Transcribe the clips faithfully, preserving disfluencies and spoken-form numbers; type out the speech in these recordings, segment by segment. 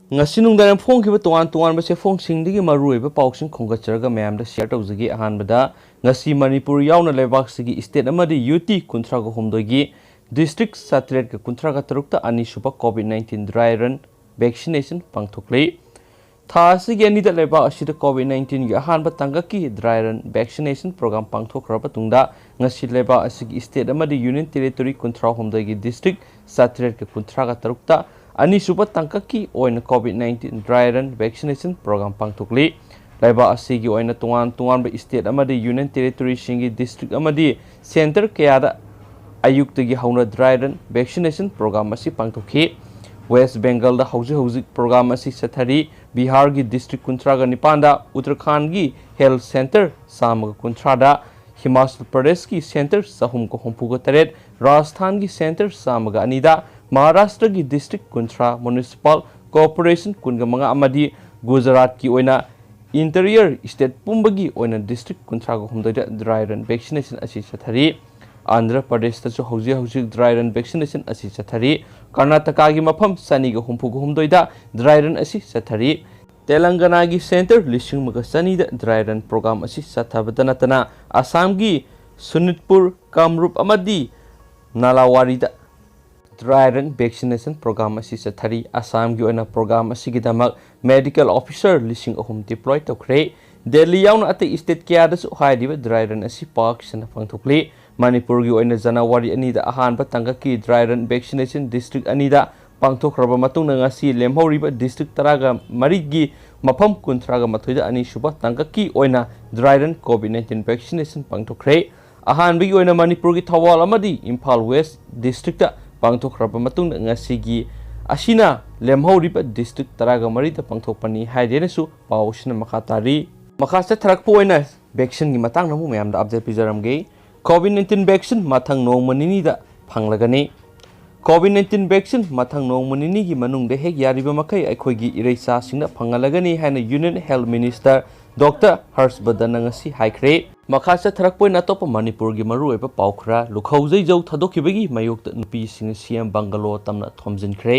ꯉꯁꯤ ꯅꯨꯡꯗꯥꯡ ꯐꯣꯡꯈꯤꯕ ꯇꯣꯉꯥꯟ ꯇꯣꯉꯥꯟꯕ ꯆꯦꯐꯣꯡꯁꯤꯡꯗꯒꯤ ꯃꯔꯨꯑꯣꯏꯕ ꯄꯥꯎꯁꯤꯡ ꯈꯣꯝꯒꯠꯆꯔꯒ ꯃꯌꯥꯝꯗ ꯁꯤꯌꯔ ꯇꯧꯖꯒꯦ꯫ ꯑꯍꯥꯟꯕꯗ, ꯉꯁꯤ ꯃꯅꯤꯄꯨꯔ ꯌꯥꯎꯅ ꯂꯩꯕꯥꯛꯁꯤꯒꯤ ꯁ꯭ꯇꯦꯠ ꯑꯃꯗꯤ ꯌꯨꯇꯤ ꯀꯨꯟꯊ꯭ꯔꯥꯒ ꯍꯨꯝꯗꯣꯏꯒꯤ ꯗꯤꯁꯇ꯭ꯔꯤꯛ ꯆꯥꯇ꯭ꯔꯦꯠꯀ ꯀꯨꯟꯊ꯭ꯔꯥꯒ ꯇꯔꯨꯛꯇ ꯑꯅꯤꯁꯨꯕ Covid nineteen dry run vaccination ꯄꯥꯡꯊꯣꯛꯂꯤ꯫ ꯊꯥ ꯑꯁꯤꯒꯤ ꯑꯅꯤꯗ ꯂꯩꯕꯥꯛ ꯑꯁꯤꯗ ꯀꯣꯚꯤꯗ ꯅꯥꯏꯟꯇꯤꯟꯒꯤ ꯑꯍꯥꯟꯕ ꯇꯥꯡꯀꯛꯀꯤ ꯗ꯭ꯔꯥꯏ ꯔꯟ ꯚꯦꯛꯁꯤꯅꯦꯁꯟ ꯄ꯭ꯔꯣꯒ꯭ꯔꯥꯝ ꯄꯥꯡꯊꯣꯛꯈ꯭ꯔꯕ ꯃꯇꯨꯡꯗ, ꯉꯁꯤ ꯂꯩꯕꯥꯛ ꯑꯁꯤꯒꯤ ꯁ꯭ꯇꯦꯠ ꯑꯃꯗꯤ ꯌꯨꯅꯤꯌꯟ ꯇꯦꯔꯤꯇꯣꯔꯤ ꯀꯨꯟꯊ꯭ꯔꯥꯍꯨꯝꯗꯣꯏꯒꯤ ꯗꯤꯁꯇ꯭ꯔꯤꯛ ꯆꯥꯇ꯭ꯔꯦꯠꯀ ꯀꯨꯟꯊ꯭ꯔꯥꯒ ꯇꯔꯨꯛꯇ ꯑꯅꯤꯁꯨꯕ ꯇꯥꯡꯀꯛꯀꯤ ꯑꯣꯏꯅ Covid nineteen dry run vaccination program ꯄꯥꯡꯊꯣꯛꯂꯤ꯫ ꯂꯩꯕꯥꯛ ꯑꯁꯤꯒꯤ ꯑꯣꯏꯅ ꯇꯣꯉꯥꯟ ꯇꯣꯉꯥꯟꯕ ꯁ꯭ꯇꯦꯠ ꯑꯃꯗꯤ ꯌꯨꯅꯤꯌꯟ ꯇꯦꯔꯤꯇꯣꯔꯤꯁꯤꯡꯒꯤ ꯗꯤꯁꯇ꯭ꯔꯤꯛ ꯑꯃꯗꯤ ꯁꯦꯟꯇꯔ ꯀꯌꯥꯗ ꯑꯌꯨꯛꯇꯒꯤ ꯍꯧꯅ ꯗ꯭ꯔꯥꯏ ꯔꯟ ꯚꯦꯛꯁꯤꯅꯦꯁꯟ ꯄ꯭ꯔꯣꯒ꯭ꯔꯥꯝ ꯑꯁꯤ ꯄꯥꯡꯊꯣꯛꯈꯤ꯫ ꯋꯦꯁ ꯕꯦꯡꯒꯜꯗ ꯍꯧꯖꯤꯛ ꯍꯧꯖꯤꯛ ꯄ꯭ꯔꯣꯒ꯭ꯔꯥꯝ ꯑꯁꯤ ꯆꯠꯊꯔꯤ꯫ ꯕꯤꯍꯥꯔꯒꯤ ꯗꯤꯁꯇ꯭ꯔꯤꯛ ꯀꯨꯟꯊ꯭ꯔꯥꯒ ꯅꯤꯄꯥꯟꯗ, ꯎꯠꯇꯔꯈꯥꯟꯗꯒꯤ ꯍꯦꯜꯊ ꯁꯦꯟꯇꯔ ꯆꯥꯝꯃꯒ ꯀꯨꯟꯊ꯭ꯔꯥꯗ, ꯍꯤꯃꯥꯆꯜ ꯄ꯭ꯔꯗꯦꯁꯀꯤ ꯁꯦꯟꯇꯔ ꯆꯍꯨꯝꯒ ꯍꯨꯝꯐꯨꯒ ꯇꯔꯦꯠ, ꯔꯥꯖꯁꯊꯥꯟꯒꯤ ꯁꯦꯟꯇꯔ ꯆꯥꯝꯃꯒ ꯑꯅꯤꯗ, ꯃꯍꯥꯔꯥꯁꯇ꯭ꯔꯒꯤ ꯗꯤꯁꯇ꯭ꯔꯤꯛ ꯀꯨꯟꯊ꯭ꯔꯥ ꯃ꯭ꯌꯨꯅꯤꯁꯤꯄꯥꯜ ꯀꯣꯔꯄꯣꯔꯦꯁꯟ ꯀꯨꯟꯒ ꯃꯉꯥ ꯑꯃꯗꯤ ꯒꯨꯖꯔꯥꯠꯀꯤ ꯑꯣꯏꯅ ꯏꯟꯇꯤꯔꯤꯌꯔ ꯁ꯭ꯇꯦꯠ ꯄꯨꯝꯕꯒꯤ ꯑꯣꯏꯅ ꯗꯤꯁꯇ꯭ꯔꯤꯛ ꯀꯨꯟꯊ꯭ꯔꯥꯒ ꯍꯨꯝꯗꯣꯏꯗ ꯗ꯭ꯔꯥꯏ ꯔꯟ ꯚꯦꯛꯁꯤꯅꯦꯁꯟ ꯑꯁꯤ ꯆꯠꯊꯔꯤ꯫ ꯑꯟꯙ꯭ꯔ ꯄ꯭ꯔꯗꯦꯁꯇꯁꯨ ꯍꯧꯖꯤꯛ ꯍꯧꯖꯤꯛ ꯗ꯭ꯔꯥꯏ ꯔꯟ ꯚꯦꯛꯁꯤꯅꯦꯁꯟ ꯑꯁꯤ ꯆꯠꯊꯔꯤ꯫ ꯀꯔꯅꯥꯇꯀꯥꯒꯤ ꯃꯐꯝ ꯆꯅꯤꯒ ꯍꯨꯝꯐꯨꯒ ꯍꯨꯝꯗꯣꯏꯗ ꯗ꯭ꯔꯥꯏ ꯔꯟ ꯑꯁꯤ ꯆꯠꯊꯔꯤ꯫ ꯇꯦꯂꯪꯒꯅꯥꯒꯤ ꯁꯦꯟꯇꯔ ꯂꯤꯁꯤꯡ ꯑꯃꯒ ꯆꯅꯤꯗ ꯗ꯭ꯔꯥꯏ ꯔꯟ ꯄ꯭ꯔꯣꯒ꯭ꯔꯥꯝ ꯑꯁꯤ ꯆꯠꯊꯕꯇ ꯅꯠꯇꯅ, ꯑꯁꯥꯝꯒꯤ ꯁꯨꯅꯤꯠꯄꯨꯔ, ꯀꯥꯝꯔꯨꯞ ꯑꯃꯗꯤ ꯅꯥꯂꯥꯋꯥꯔꯤꯗ ꯗ꯭ꯔꯥꯏ ꯔꯟ ꯚꯦꯛꯁꯤꯅꯦꯁꯟ ꯄ꯭ꯔꯣꯒ꯭ꯔꯥꯝ ꯑꯁꯤ ꯆꯠꯊꯔꯤ꯫ ꯑꯁꯥꯝꯒꯤ ꯑꯣꯏꯅ ꯄ꯭ꯔꯣꯒ꯭ꯔꯥꯝ ꯑꯁꯤꯒꯤꯗꯃꯛ ꯃꯦꯗꯤꯀꯦꯜ ꯑꯣꯐꯤꯁꯔ ꯂꯤꯁꯤꯡ ꯑꯍꯨꯝ ꯗꯤꯄ꯭ꯂꯣꯏ ꯇꯧꯈ꯭ꯔꯦ꯫ ꯗꯦꯜꯂꯤ ꯌꯥꯎꯅ ꯑꯇꯩ ꯁ꯭ꯇꯦꯠ ꯀꯌꯥꯗꯁꯨ ꯍꯥꯏꯔꯤꯕ ꯗ꯭ꯔꯥꯏ ꯔꯟ ꯑꯁꯤ ꯄꯥꯛ ꯁꯟꯅ ꯄꯥꯡꯊꯣꯛꯂꯤ꯫ ꯃꯅꯤꯄꯨꯔꯒꯤ ꯑꯣꯏꯅ ꯖꯅꯋꯥꯔꯤ ꯑꯅꯤꯗ ꯑꯍꯥꯟꯕ ꯇꯥꯡꯀꯛꯀꯤ ꯗ꯭ꯔꯥꯏ ꯔꯟ ꯚꯦꯛꯁꯤꯅꯦꯁꯟ ꯗꯤꯁꯇ꯭ꯔꯤꯛ ꯑꯅꯤꯗ ꯄꯥꯡꯊꯣꯛꯈ꯭ꯔꯕ ꯃꯇꯨꯡꯗ, ꯉꯁꯤ ꯂꯦꯝꯍꯧꯔꯤꯕ ꯗꯤꯁꯇ꯭ꯔꯤꯛ ꯇꯔꯥꯒ ꯃꯔꯤꯒꯤ ꯃꯐꯝ ꯀꯨꯟꯊ꯭ꯔꯥꯒ ꯃꯥꯊꯣꯏꯗ ꯑꯅꯤꯁꯨꯕ ꯇꯥꯡꯀꯛꯀꯤ ꯑꯣꯏꯅ dry run COVID nineteen vaccination ꯄꯥꯡꯊꯣꯛꯈ꯭ꯔꯦ꯫ ꯑꯍꯥꯟꯕꯒꯤ ꯑꯣꯏꯅ ꯃꯅꯤꯄꯨꯔꯒꯤ ꯊꯧꯕꯥꯜ ꯑꯃꯗꯤ ꯏꯝꯐꯥꯜ ꯋꯦꯁ ꯗꯤꯁꯇ꯭ꯔꯤꯛꯇ ꯄꯥꯡꯊꯣꯛꯈ꯭ꯔꯕ ꯃꯇꯨꯡꯗ, ꯉꯁꯤꯒꯤ ꯑꯁꯤꯅ ꯂꯦꯝꯍꯧꯔꯤꯕ ꯗꯤꯁꯇ꯭ꯔꯤꯛ ꯇꯔꯥꯒ ꯃꯔꯤꯗ ꯄꯥꯡꯊꯣꯛꯄꯅꯤ ꯍꯥꯏꯔꯦꯅꯁꯨ ꯄꯥꯎ ꯑꯁꯤꯅ ꯃꯈꯥ ꯇꯥꯔꯤ꯫ ꯃꯈꯥ ꯆꯠꯊꯔꯛꯄ ꯑꯣꯏꯅ ꯚꯦꯛꯁꯤꯟꯒꯤ ꯃꯇꯥꯡꯗ ꯑꯃꯨꯛ ꯃꯌꯥꯝꯗ ꯑꯞꯗꯦꯠ ꯄꯤꯖꯔꯝꯒꯦ꯫ ꯀꯣꯚꯤꯗ ꯅꯥꯏꯟꯇꯤꯟ ꯚꯦꯛꯁꯤꯟ ꯃꯊꯪ ꯅꯣꯡꯃ ꯅꯤꯅꯤꯗ ꯐꯪꯂꯒꯅꯤ꯫ ꯀꯣꯚꯤꯗ ꯅꯥꯏꯟꯇꯤꯟ ꯚꯦꯛꯁꯤꯟ ꯃꯊꯪ ꯅꯣꯡꯃ ꯅꯤꯅꯤꯒꯤ ꯃꯅꯨꯡꯗ ꯍꯦꯛ ꯌꯥꯔꯤꯕ ꯃꯈꯩ ꯑꯩꯈꯣꯏꯒꯤ ꯏꯔꯩꯆꯥꯁꯤꯡꯗ ꯐꯪꯍꯜꯂꯒꯅꯤ ꯍꯥꯏꯅ ꯌꯨꯅꯤꯌꯟ ꯍꯦꯜꯊ ꯃꯤꯅꯤꯁꯇꯔ ꯗꯣꯛꯇꯔ ꯍꯔꯁ ꯕꯔꯙꯟꯅ ꯉꯁꯤ ꯍꯥꯏꯈ꯭ꯔꯦ꯫ ꯃꯈꯥ ꯆꯠꯊꯔꯛꯄ ꯑꯣꯏꯅ ꯑꯇꯣꯞꯄ ꯃꯅꯤꯄꯨꯔꯒꯤ ꯃꯔꯨꯑꯣꯏꯕ ꯄꯥꯎ ꯈꯔ꯫ ꯂꯨꯈꯧꯖꯩ ꯖꯧ ꯊꯥꯗꯣꯛꯈꯤꯕꯒꯤ ꯃꯥꯌꯣꯛꯇ ꯅꯨꯄꯤ ꯁꯤ ꯑꯦꯝ ꯕꯪꯒꯂꯣ ꯇꯝꯅ ꯊꯣꯝꯖꯤꯟꯈ꯭ꯔꯦ꯫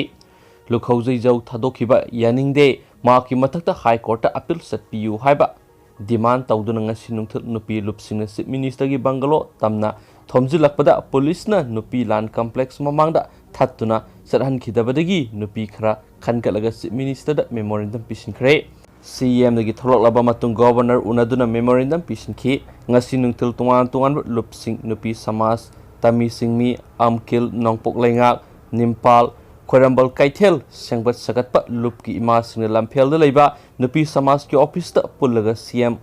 ꯂꯨꯈꯧꯖꯩ ꯖꯧ ꯊꯥꯗꯣꯛꯈꯤꯕ ꯌꯥꯅꯤꯡꯗꯦ, ꯃꯍꯥꯛꯀꯤ ꯃꯊꯛꯇ High Courtꯇ appeal ꯆꯠꯄꯤꯌꯨ ꯍꯥꯏꯕ demand ꯇꯧꯗꯨꯅ ꯉꯁꯤ ꯅꯨꯡꯊꯤꯜ ꯅꯨꯄꯤ ꯂꯨꯞꯁꯤꯡꯅ Chief Ministerꯒꯤ bungalow ꯇꯝꯅ ꯊꯣꯝꯖꯤꯜꯂꯛꯄꯗ ꯄꯨꯂꯤꯁꯅ ꯅꯨꯄꯤ ꯂꯥꯟ complex ꯃꯃꯥꯡꯗ ꯊꯠꯇꯨꯅ ꯆꯠꯍꯟꯈꯤꯗꯕꯗꯒꯤ ꯅꯨꯄꯤ ꯈꯔ ꯈꯟꯒꯠꯂꯒ Chief Ministerꯗ memorandum ꯄꯤꯁꯤꯟꯈ꯭ꯔꯦ꯫ CMꯗꯒꯤ ꯊꯣꯛꯂꯛꯂꯕ ꯃꯇꯨꯡ Governor ꯎꯅꯗꯨꯅ memorandum ꯄꯤꯁꯤꯟꯈꯤ꯫ ꯉꯁꯤ ꯅꯨꯡꯊꯤꯜ ꯇꯣꯉꯥꯟ ꯇꯣꯉꯥꯟꯕ ꯂꯨꯞꯁꯤꯡ, ꯅꯨꯄꯤ ꯁꯃꯥꯖ, ꯇꯃꯤ ꯁꯤꯡꯃꯤ, ꯑꯝꯀꯤꯜ, ꯅꯣꯡꯄꯣꯛ ꯂꯩꯉꯥꯛ, ꯅꯤꯝꯄꯥꯜ, ꯈ꯭ꯋꯥꯏꯔꯝꯕꯟ ꯀꯩꯊꯦꯜ, ꯁꯦꯝꯒꯠ ꯁꯥꯒꯠꯄ ꯂꯨꯞꯀꯤ ꯏꯃꯥꯁꯤꯡꯅ ꯂꯝꯐꯦꯜꯗ ꯂꯩꯕ ꯅꯨꯄꯤ ꯁꯃꯥꯖꯀꯤ officeꯇ ꯄꯨꯜꯂꯒ CM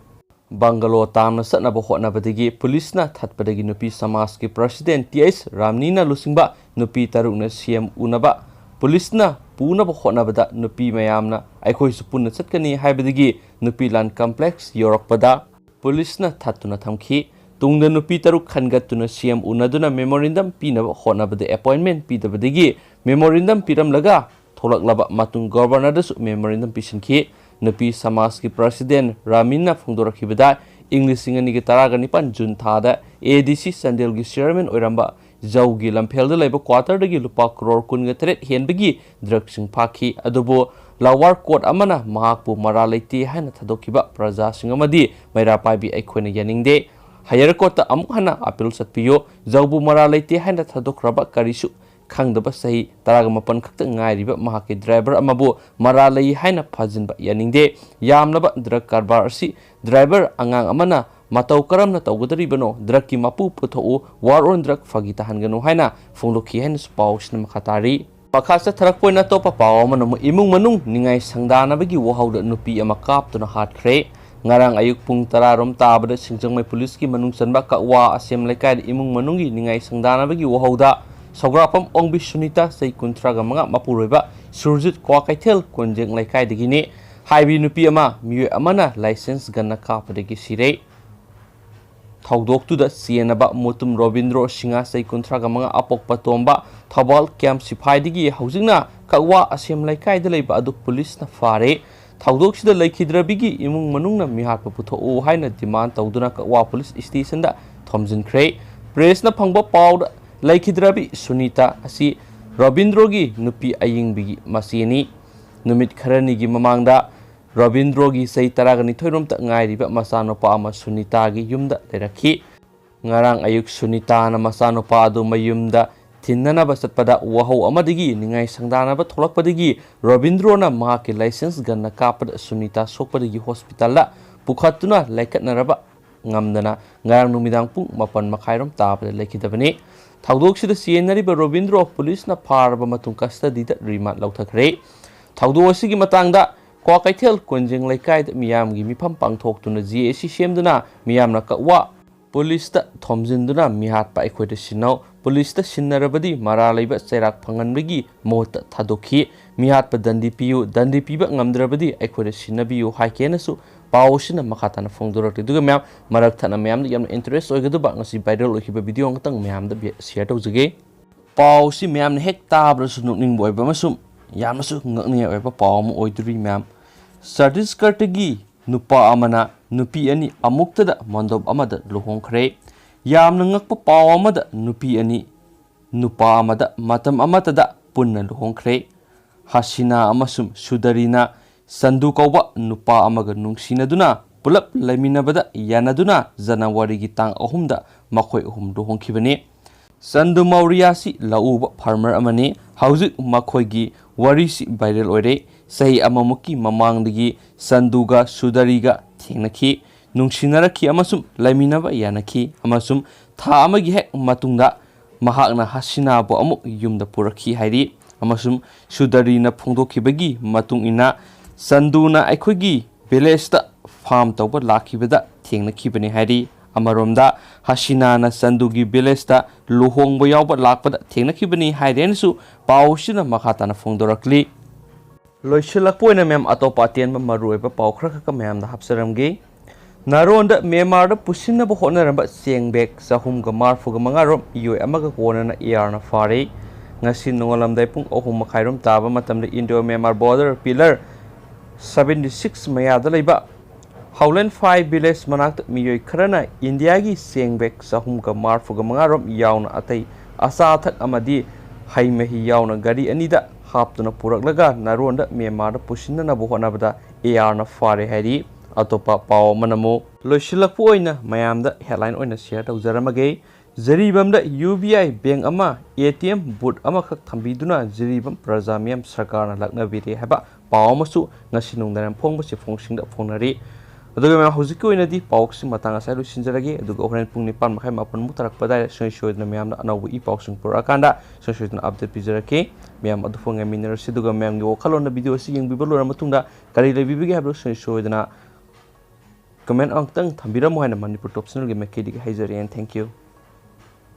bungalow ꯇꯥꯝꯅ ꯆꯠꯅꯕ ꯍꯣꯠꯅꯕꯗꯒꯤ ꯄꯨꯂꯤꯁꯅ ꯊꯠꯄꯗꯒꯤ ꯅꯨꯄꯤ ꯁꯃꯥꯖꯀꯤ president Th ꯔꯥꯝꯅꯤꯅ ꯂꯨꯆꯤꯡꯕ ꯅꯨꯄꯤ ꯇꯔꯨꯛꯅ CM ꯎꯅꯕ ꯄꯨꯂꯤꯁꯅ ꯄꯨꯅꯕ ꯍꯣꯠꯅꯕꯗ ꯅꯨꯄꯤ ꯃꯌꯥꯝꯅ "ꯑꯩꯈꯣꯏꯁꯨ ꯄꯨꯟꯅ ꯆꯠꯀꯅꯤ" ꯍꯥꯏꯕꯗꯒꯤ ꯅꯨꯄꯤ ꯂꯥꯟ complex ꯌꯧꯔꯛꯄꯗ ꯄꯨꯂꯤꯁꯅ ꯊꯠꯇꯨꯅ ꯊꯝꯈꯤ꯫ ꯇꯨꯡꯗ ꯅꯨꯄꯤ ꯇꯔꯨꯛ ꯈꯟꯒꯠꯇꯨꯅ CM ꯎꯅꯗꯨꯅ memorandum ꯄꯤꯅꯕ ꯍꯣꯠꯅꯕꯗ appointment ꯄꯤꯗꯕꯗꯒꯤ memorandum ꯄꯤꯔꯝꯂꯒ ꯊꯣꯛꯂꯛꯂꯕ ꯃꯇꯨꯡ Governorꯗꯁꯨ memorandum ꯄꯤꯁꯤꯟꯈꯤ꯫ ꯅꯨꯄꯤ ꯁꯃꯥꯖꯀꯤ president ꯔꯥꯃꯤꯟꯅ ꯐꯣꯡꯗꯣꯔꯛꯈꯤꯕꯗ, ꯏꯪ ꯂꯤꯁꯤꯡ ꯑꯅꯤꯒ ꯇꯔꯥꯒ ꯅꯤꯄꯥꯟ June ꯊꯥꯗ ADC ꯆꯥꯟꯗꯦꯜꯒꯤ chairman ꯑꯣꯏꯔꯝꯕ ꯖꯧꯒꯤ ꯂꯝꯐꯦꯜꯗ ꯂꯩꯕ quarterꯗꯒꯤ ꯂꯨꯄꯥ ꯀ꯭ꯔꯣꯔ ꯀꯨꯟꯒ ꯇꯔꯦꯠ ꯍꯦꯟꯕꯒꯤ drugꯁꯤꯡ ꯐꯥꯈꯤ꯫ ꯑꯗꯨꯕꯨ lower court ꯑꯃꯅ ꯃꯍꯥꯛꯄꯨ ꯃꯔꯥꯜ ꯂꯩꯇꯦ ꯍꯥꯏꯅ ꯊꯥꯗꯣꯛꯈꯤꯕ ꯄ꯭ꯔꯖꯥꯁꯤꯡ ꯑꯃꯗꯤ ꯃꯩꯔꯥ ꯄꯥꯏꯕꯤ ꯑꯩꯈꯣꯏꯅ ꯌꯥꯅꯤꯡꯗꯦ꯫ Higher Courtꯇ ꯑꯃꯨꯛ ꯍꯟꯅ appeal ꯆꯠꯄꯤꯌꯨ꯫ ꯖꯧꯕꯨ ꯃꯔꯥꯜ ꯂꯩꯇꯦ ꯍꯥꯏꯅ ꯊꯥꯗꯣꯛꯈ꯭ꯔꯕ ꯀꯔꯤꯁꯨ ꯈꯪꯗꯕ ꯆꯍꯤ ꯇꯔꯥꯒ ꯃꯥꯄꯟ ꯈꯛꯇ ꯉꯥꯏꯔꯤꯕ ꯃꯍꯥꯛꯀꯤ driver ꯑꯃꯕꯨ ꯃꯔꯥꯜ ꯂꯩ ꯍꯥꯏꯅ ꯐꯥꯖꯤꯟꯕ ꯌꯥꯅꯤꯡꯗꯦ꯫ ꯌꯥꯝꯂꯕ drug ꯀꯔꯕꯥꯔ ꯑꯁꯤ driver ꯑꯉꯥꯡ ꯑꯃꯅ ꯃꯇꯧ ꯀꯔꯝꯅ ꯇꯧꯒꯗꯧꯔꯤꯕꯅꯣ? Drugꯀꯤ ꯃꯄꯨ ꯄꯨꯊꯣꯛꯎ꯫ War on drug ꯐꯥꯒꯤ ꯇꯥꯍꯟꯒꯅꯨ ꯍꯥꯏꯅ ꯐꯣꯡꯗꯣꯛꯈꯤ ꯍꯥꯏꯅꯁꯨ ꯄꯥꯎꯁꯤꯅ ꯃꯈꯥ ꯇꯥꯔꯤ꯫ ꯃꯈꯥ ꯆꯠꯊꯔꯛꯄ ꯑꯣꯏꯅ ꯑꯇꯣꯞꯄ ꯄꯥꯎ ꯑꯃꯅ ꯑꯃꯨꯛ ꯏꯃꯨꯡ ꯃꯅꯨꯡ ꯅꯤꯡꯉꯥꯏ ꯁꯪꯗꯥꯅꯕꯒꯤ ꯋꯥꯍꯧꯗ ꯅꯨꯄꯤ ꯑꯃ ꯀꯥꯞꯇꯨꯅ ꯍꯥꯠꯈ꯭ꯔꯦ꯫ ꯉꯔꯥꯡ ꯑꯌꯨꯛ ꯄꯨꯡ ꯇꯔꯥ ꯔꯣꯝ ꯇꯥꯕꯗ ꯁꯤꯡꯖꯃꯩ ꯄꯨꯂꯤꯁꯀꯤ ꯃꯅꯨꯡ ꯆꯟꯕ ꯀꯛꯋꯥ ꯑꯁꯦꯝ ꯂꯩꯀꯥꯏꯗ ꯏꯃꯨꯡ ꯃꯅꯨꯡꯒꯤ ꯅꯤꯡꯉꯥꯏ ꯁꯪꯗꯥꯅꯕꯒꯤ ꯋꯥꯍꯧꯗ ꯁꯧꯒ꯭ꯔꯥꯛꯄꯝ ꯑꯣꯡꯕꯤ ꯁꯨꯅꯤꯇꯥ, ꯆꯍꯤ ꯀꯨꯟꯊ꯭ꯔꯥꯒ ꯃꯉꯥ, ꯃꯄꯨꯔꯣꯏꯕ ꯁꯨꯔꯖꯤꯠ, ꯀ꯭ꯋꯥꯀꯩꯊꯦꯜ ꯀꯣꯟꯖꯦꯡ ꯂꯩꯀꯥꯏꯗꯒꯤꯅꯤ꯫ ꯍꯥꯏꯕꯤ ꯅꯨꯄꯤ ꯑꯃ ꯃꯤꯑꯣꯏ ꯑꯃꯅ licence gunꯅ ꯀꯥꯞꯄꯗꯒꯤ ꯁꯤꯔꯦ꯫ ꯊꯧꯗꯣꯛꯇꯨꯗ ꯆꯦꯟꯅꯕ ꯃꯨꯇꯨꯝ ꯔꯣꯕꯤꯟꯗ꯭ꯔꯣ ꯁꯤꯡꯍ, ꯆꯍꯤ ꯀꯨꯟꯊ꯭ꯔꯥꯒ ꯃꯉꯥ, ꯑꯄꯣꯛꯄ ꯇꯣꯝꯕ, ꯊꯧꯕꯥꯜ camp ꯁꯤꯐꯥꯏꯗꯒꯤ ꯍꯧꯖꯤꯛꯅ ꯀꯛꯋꯥ ꯑꯁꯦꯝ ꯂꯩꯀꯥꯏꯗ ꯂꯩꯕ ꯑꯗꯨ ꯄꯨꯂꯤꯁꯅ ꯐꯥꯔꯦ꯫ ꯊꯧꯗꯣꯛꯁꯤꯗ ꯂꯩꯈꯤꯗ꯭ꯔꯕꯤꯒꯤ ꯏꯃꯨꯡ ꯃꯅꯨꯡꯅ ꯃꯤꯍꯥꯠꯄ ꯄꯨꯊꯣꯛꯎ ꯍꯥꯏꯅ demand ꯇꯧꯗꯨꯅ ꯀꯛꯋꯥ ꯄꯨꯂꯤꯁ stationꯗ ꯊꯣꯝꯖꯤꯟꯈ꯭ꯔꯦ꯫ Pressꯅ ꯐꯪꯕ ꯄꯥꯎꯗ ꯂꯩꯈꯤꯗ꯭ꯔꯕꯤ ꯁꯨꯅꯤꯇꯥ ꯑꯁꯤ ꯔꯣꯕꯤꯟꯗ꯭ꯔꯣꯒꯤ ꯅꯨꯄꯤ ꯑꯌꯤꯡꯕꯤꯒꯤ ꯃꯆꯦꯅꯤ꯫ ꯅꯨꯃꯤꯠ ꯈꯔꯅꯤꯒꯤ ꯃꯃꯥꯡꯗ ꯔꯣꯕꯤꯟꯗ꯭ꯔꯣꯒꯤ ꯆꯍꯤ ꯇꯔꯥꯒ ꯅꯤꯊꯣꯏꯔꯣꯝꯇ ꯉꯥꯏꯔꯤꯕ ꯃꯆꯥꯅꯨꯄꯥ ꯑꯃ ꯁꯨꯅꯤꯇꯥꯒꯤ ꯌꯨꯝꯗ ꯂꯩꯔꯛꯈꯤ꯫ ꯉꯔꯥꯡ ꯑꯌꯨꯛ ꯁꯨꯅꯤꯇꯥꯅ ꯃꯆꯥꯅꯨꯄꯥ ꯑꯗꯨ ꯃꯌꯨꯝꯗ ꯊꯤꯟꯅꯅꯕ ꯆꯠꯄꯗ ꯋꯥꯍꯧ ꯑꯃꯗꯒꯤ ꯅꯤꯡꯉꯥꯏ ꯁꯪꯗꯥꯅꯕ ꯊꯣꯛꯂꯛꯄꯗꯒꯤ ꯔꯣꯕꯤꯟꯗ꯭ꯔꯣꯅ ꯃꯍꯥꯛꯀꯤ ꯂꯥꯏꯁꯦꯟꯁ ꯒꯟꯅ ꯀꯥꯞꯄꯗ ꯁꯨꯅꯤꯇꯥ ꯁꯣꯛꯄꯗꯒꯤ ꯍꯣꯁꯄꯤꯇꯥꯜꯗ ꯄꯨꯈꯠꯇꯨꯅ ꯂꯥꯏꯀꯠꯅꯔꯕ ꯉꯝꯗꯅ ꯉꯔꯥꯡ ꯅꯨꯃꯤꯗꯥꯡ ꯄꯨꯡ ꯃꯥꯄꯟ ꯃꯈꯥꯏꯔꯣꯝ ꯇꯥꯕꯗ ꯂꯩꯈꯤꯗꯕꯅꯤ꯫ ꯊꯧꯗꯣꯛꯁꯤꯗ ꯆꯦꯟꯅꯔꯤꯕ ꯔꯣꯕꯤꯟꯗ꯭ꯔꯣ ꯄꯨꯂꯤꯁꯅ ꯐꯥꯔꯕ ꯃꯇꯨꯡ ꯀꯁꯇꯗꯤꯗ ꯔꯤꯃꯥꯟ ꯂꯧꯊꯈ꯭ꯔꯦ꯫ ꯊꯧꯗꯣꯛ ꯑꯁꯤꯒꯤ ꯃꯇꯥꯡꯗ ꯀ꯭ꯋꯥꯀꯩꯊꯦꯜ ꯀꯣꯟꯖꯦꯡ ꯂꯩꯀꯥꯏꯗ ꯃꯤꯌꯥꯝꯒꯤ ꯃꯤꯐꯝ ꯄꯥꯡꯊꯣꯛꯇꯨꯅ ꯖꯦ ꯑꯦ ꯁꯤ ꯁꯦꯝꯗꯨꯅ ꯃꯤꯌꯥꯝꯅ ꯀꯛꯋꯥ ꯄꯨꯂꯤꯁꯇ ꯊꯣꯝꯖꯤꯟꯗꯨꯅ ꯃꯤꯍꯥꯠꯄ ꯑꯩꯈꯣꯏꯗ ꯁꯤꯟꯅꯧ, ꯄꯨꯂꯤꯁꯇ ꯁꯤꯟꯅꯔꯕꯗꯤ ꯃꯔꯥ ꯂꯩꯕ ꯆꯩꯔꯥꯛ ꯐꯪꯍꯟꯕꯒꯤ ꯃꯍꯨꯠꯇ ꯊꯥꯗꯣꯛꯈꯤ꯫ ꯃꯤꯍꯥꯠꯄ ꯗꯟꯗꯤ ꯄꯤꯌꯨ, ꯗꯟꯗꯤ ꯄꯤꯕ ꯉꯝꯗ꯭ꯔꯕꯗꯤ ꯑꯩꯈꯣꯏꯗ ꯁꯤꯟꯅꯕꯤꯌꯨ ꯍꯥꯏꯈꯤ ꯍꯥꯏꯅꯁꯨ ꯄꯥꯎ ꯑꯁꯤꯅ ꯃꯈꯥ ꯇꯥꯅ ꯐꯣꯡꯗꯣꯔꯛꯂꯤ꯫ ꯑꯗꯨꯒ ꯃꯌꯥꯝ, ꯃꯔꯛ ꯊꯠꯅ ꯃꯌꯥꯝꯗ ꯌꯥꯝꯅ ꯏꯟꯇꯔꯦꯁ ꯑꯣꯏꯒꯗꯕ ꯉꯁꯤ ꯚꯥꯏꯔꯦꯜ ꯑꯣꯏꯈꯤꯕ ꯚꯤꯗꯤꯑꯣ ꯑꯃꯈꯛꯇꯪ ꯃꯌꯥꯝꯗ ꯕꯤ-, ꯁꯤꯌꯔ ꯇꯧꯖꯒꯦ꯫ ꯄꯥꯎꯁꯤ ꯃꯌꯥꯝꯅ ꯍꯦꯛ ꯇꯥꯕꯗꯁꯨ ꯅꯣꯛꯅꯤꯡꯕ ꯑꯣꯏꯕ ꯑꯃꯁꯨꯡ ꯌꯥꯝꯅꯁꯨ ꯉꯛꯅꯤꯡꯉꯥꯏ ꯑꯣꯏꯕ ꯄꯥꯎ ꯑꯃ ꯑꯣꯏꯗꯣꯔꯤ ꯃꯌꯥꯝ꯫ ꯆꯇꯤꯁꯒꯔꯗꯒꯤ ꯅꯨꯄꯥ ꯑꯃꯅ ꯅꯨꯄꯤ ꯑꯅꯤ ꯑꯃꯨꯛꯇꯗ ꯃꯟꯗꯣꯞ ꯑꯃꯗ ꯂꯨꯍꯣꯡꯈ꯭ꯔꯦ꯫ ꯌꯥꯝꯅ ꯉꯛꯄ ꯄꯥꯎ ꯑꯃꯗ ꯅꯨꯄꯤ ꯑꯅꯤ ꯅꯨꯄꯥ ꯑꯃꯗ ꯃꯇꯝ ꯑꯃꯠꯇꯗ ꯄꯨꯟꯅ ꯂꯨꯍꯣꯡꯈ꯭ꯔꯦ꯫ ꯍꯁꯤꯅꯥ ꯑꯃꯁꯨꯡ ꯁꯨꯗꯔꯤꯅ ꯆꯟꯗꯨ ꯀꯧꯕ ꯅꯨꯄꯥ ꯑꯃꯒ ꯅꯨꯡꯁꯤꯅꯗꯨꯅ ꯄꯨꯂꯞ ꯂꯩꯃꯤꯟꯅꯕꯗ ꯌꯥꯅꯗꯨꯅ ꯖꯅꯋꯥꯔꯤꯒꯤ ꯇꯥꯡ ꯑꯍꯨꯝꯗ ꯃꯈꯣꯏ ꯑꯍꯨꯝ ꯂꯨꯍꯣꯡꯈꯤꯕꯅꯤ꯫ ꯆꯟꯗꯨ ꯃꯧꯔꯤꯌꯥꯁꯤ ꯂꯧ ꯎꯕ ꯐꯥꯔꯃꯔ ꯑꯃꯅꯤ꯫ ꯍꯧꯖꯤꯛ ꯃꯈꯣꯏꯒꯤ ꯋꯥꯔꯤꯁꯤ ꯚꯥꯏꯔꯦꯜ ꯑꯣꯏꯔꯦ꯫ ꯆꯍꯤ ꯑꯃꯃꯨꯛꯀꯤ ꯃꯃꯥꯡꯗꯒꯤ ꯆꯟꯗꯨꯒ ꯁꯨꯗꯔꯤꯒ ꯊꯦꯡꯅꯈꯤ, ꯅꯨꯡꯁꯤꯅꯔꯛꯈꯤ ꯑꯃꯁꯨꯡ ꯂꯩꯃꯤꯟꯅꯕ ꯌꯥꯅꯈꯤ, ꯑꯃꯁꯨꯡ ꯊꯥ ꯑꯃꯒꯤ ꯍꯦꯛ ꯃꯇꯨꯡꯗ ꯃꯍꯥꯛꯅ ꯍꯁꯤꯅꯥꯕꯨ ꯑꯃꯨꯛ ꯌꯨꯝꯗ ꯄꯨꯔꯛꯈꯤ ꯍꯥꯏꯔꯤ꯫ ꯑꯃꯁꯨꯡ ꯁꯨꯗꯔꯤꯅ ꯐꯣꯡꯗꯣꯛꯈꯤꯕꯒꯤ ꯃꯇꯨꯡ ꯏꯟꯅ, ꯆꯟꯗꯨꯅ ꯑꯩꯈꯣꯏꯒꯤ ꯚꯤꯂꯦꯖꯇ ꯐꯥꯔꯝ ꯇꯧꯕ ꯂꯥꯛꯈꯤꯕꯗ ꯊꯦꯡꯅꯈꯤꯕꯅꯤ ꯍꯥꯏꯔꯤ꯫ ꯑꯃꯔꯣꯝꯗ, ꯍꯁꯤꯅꯥꯅ ꯆꯟꯗꯨꯒꯤ ꯚꯤꯂꯦꯖꯇ ꯂꯨꯍꯣꯡꯕ ꯌꯥꯎꯕ ꯂꯥꯛꯄꯗ ꯊꯦꯡꯅꯈꯤꯕꯅꯤ ꯍꯥꯏꯔꯤ ꯍꯥꯏꯅꯁꯨ ꯄꯥꯎ ꯑꯁꯤꯅ ꯃꯈꯥ ꯇꯥꯅ ꯐꯣꯡꯗꯣꯔꯛꯂꯤ꯫ ꯂꯣꯏꯁꯤꯜꯂꯛꯄ ꯑꯣꯏꯅ ꯃꯌꯥꯝ ꯑꯇꯣꯞꯄ ꯑꯇꯦꯟꯕ ꯃꯔꯨꯑꯣꯏꯕ ꯄꯥꯎ ꯈꯔ ꯈꯛꯀ ꯃꯌꯥꯝꯗ ꯍꯥꯞꯆꯔꯝꯒꯦ꯫ ꯅꯥꯔꯣꯟꯗ ꯃ꯭ꯌꯥꯟꯃꯥꯔꯗ ꯄꯨꯁꯤꯟꯅꯕ ꯍꯣꯠꯅꯔꯝꯕ ꯆꯦꯡ ꯕꯦꯒ ꯆꯍꯨꯝꯒ ꯃꯔꯐꯨꯒ ꯃꯉꯥ ꯔꯣꯝ ꯃꯤꯑꯣꯏ ꯑꯃꯒ ꯀꯣꯟꯅꯅ ꯑꯦꯌꯥꯔꯅ ꯐꯥꯔꯦ꯫ ꯉꯁꯤ ꯅꯣꯡꯉꯥꯜꯂꯝꯗꯥꯏ ꯄꯨꯡ ꯑꯍꯨꯝ ꯃꯈꯥꯏꯔꯣꯝ ꯇꯥꯕ ꯃꯇꯝꯗ Indo Myanmar border pillar seventy six ꯃꯌꯥꯗ ꯂꯩꯕ ꯍꯥꯎꯂꯦꯟ ꯐꯥꯏ ꯚꯤꯂꯦꯖ ꯃꯅꯥꯛꯇ ꯃꯤꯑꯣꯏ ꯈꯔꯅ ꯏꯟꯗꯤꯌꯥꯒꯤ ꯆꯦꯡ ꯕꯦꯒ ꯆꯍꯨꯝꯒ ꯃꯔꯐꯨꯒ ꯃꯉꯥ ꯔꯣꯝ ꯌꯥꯎꯅ ꯑꯇꯩ ꯑꯆꯥ ꯑꯊꯛ ꯑꯃꯗꯤ ꯍꯩ ꯃꯍꯤ ꯌꯥꯎꯅ ꯒꯥꯔꯤ ꯑꯅꯤꯗ ꯍꯥꯞꯇꯨꯅ ꯄꯨꯔꯛꯂꯒ ꯅꯥꯔꯣꯟꯗ ꯃ꯭ꯌꯥꯟꯃꯥꯔꯗ ꯄꯨꯁꯤꯟꯅꯅꯕ ꯍꯣꯠꯅꯕꯗ ꯑꯦ ꯑꯥꯔꯅ ꯐꯥꯔꯦ ꯍꯥꯏꯔꯤ꯫ ꯑꯇꯣꯞꯄ ꯄꯥꯎ ꯑꯃꯅ ꯑꯃꯨꯛ ꯂꯣꯏꯁꯤꯜꯂꯛꯄ ꯑꯣꯏꯅ ꯃꯌꯥꯝꯗ ꯍꯦꯗꯂꯥꯏꯟ ꯑꯣꯏꯅ ꯁꯤꯌꯔ ꯇꯧꯖꯔꯝꯃꯒꯦ꯫ ꯖꯤꯔꯤꯕꯥꯝꯗ ꯌꯨ ꯕꯤ ꯑꯥꯏ ꯕꯦꯡꯛ ꯑꯃ ꯑꯦ ꯇꯤ ꯑꯦꯝ ꯕꯨꯠ ꯑꯃꯈꯛ ꯊꯝꯕꯤꯗꯨꯅ ꯖꯤꯔꯤꯕꯥꯝ ꯄ꯭ꯔꯖꯥ ꯃꯤꯌꯥꯝ ꯁꯔꯀꯥꯔꯅ ꯂꯥꯛꯅꯕꯤꯔꯦ ꯍꯥꯏꯕ ꯄꯥꯎ ꯑꯃꯁꯨ ꯉꯁꯤ ꯅꯨꯡꯗꯥꯡ ꯐꯣꯡꯕ ꯆꯦꯐꯣꯡꯁꯤꯡꯗ ꯐꯣꯡꯅꯔꯤ꯫ ꯑꯗꯨꯒ ꯃꯌꯥꯝ, ꯍꯧꯖꯤꯛꯀꯤ ꯑꯣꯏꯅꯗꯤ ꯄꯥꯎꯁꯤ ꯃꯇꯥꯡ ꯑꯁꯤꯗ ꯂꯣꯏꯁꯤꯟꯖꯔꯒꯦ꯫ ꯑꯗꯨꯒ ꯍꯣꯔꯦꯟ ꯄꯨꯡ ꯅꯤꯄꯥꯟ ꯃꯈꯥꯏ ꯃꯥꯄꯟꯃꯨꯛ ꯇꯥꯔꯛꯄ ꯑꯗꯨꯋꯥꯏꯗ ꯁꯨꯡꯁꯣꯏ ꯁꯣꯏꯗꯅ ꯃꯌꯥꯝꯅ ꯑꯅꯧꯕ ꯏ ꯄꯥꯎꯁꯤꯡ ꯄꯨꯔꯛꯑꯀꯥꯟꯗ ꯁꯨꯡꯁꯣꯏ ꯁꯣꯏꯗꯅ ꯑꯞꯗꯦꯠ ꯄꯤꯖꯔꯛꯀꯦ꯫ ꯃꯌꯥꯝ ꯑꯗꯨ ꯐꯥꯎ ꯉꯥꯏꯃꯤꯟꯅꯔꯁꯤ꯫ ꯑꯗꯨꯒ ꯃꯌꯥꯝꯒꯤ ꯋꯥꯈꯜꯂꯣꯟꯗ ꯚꯤꯗꯤꯑꯣ ꯑꯁꯤ ꯌꯦꯡꯕꯤꯕ ꯂꯣꯏꯔ ꯃꯇꯨꯡꯗ ꯀꯔꯤ ꯂꯩꯕꯤꯕꯒꯦ ꯍꯥꯏꯕꯗꯨ ꯁꯨꯡꯁꯣꯏ ꯁꯣꯏꯗꯅ ꯀꯃꯦꯟ ꯑꯃꯨꯛꯇꯪ ꯊꯝꯕꯤꯔꯝꯃꯨ ꯍꯥꯏꯅ ꯃꯅꯤꯄꯨꯔ ꯇꯣꯞ ꯆꯦꯅꯦꯜꯒꯤ ꯃꯥꯏꯀꯩꯗꯒꯤ ꯍꯥꯏꯖꯔꯤ꯫ And thank you꯫